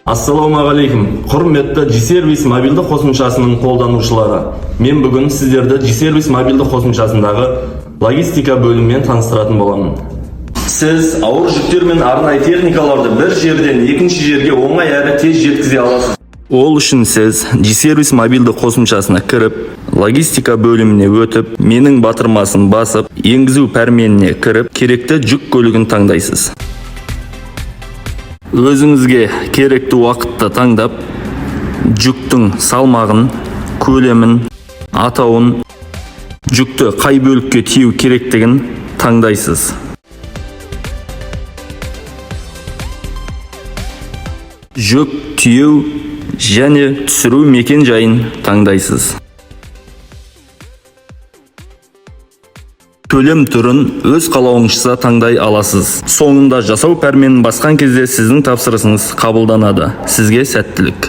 Ассалаумағалейкум, құрметті G-Service мобильді қосымшасының қолданушылары. Мен бүгін сіздерді G-Service мобильді қосымшасындағы логистика бөлімімен таныстыратын боламын. Сіз ауыр жүктер мен арнайы техникаларды бір жерден екінші жерге оңай әрі тез жеткізе аласыз. Ол үшін сіз G-Service мобильді қосымшасына кіріп, логистика бөліміне өтіп, менің батырмасын басып, енгізу пәрменіне кіріп, керекті жүк көлігін таңдайсыз. Өзіңізге керекті уақытты таңдап, жүктің салмағын, көлемін, атауын, жүкті қай бөлікке тиеу керектігін таңдайсыз. Жүк тиеу және түсіру мекен жайын таңдайсыз. Төлем түрін өз қалауыңызша таңдай аласыз. Соңында жасау пәрменін басқан кезде сіздің тапсырысыңыз қабылданады. Сізге сәттілік.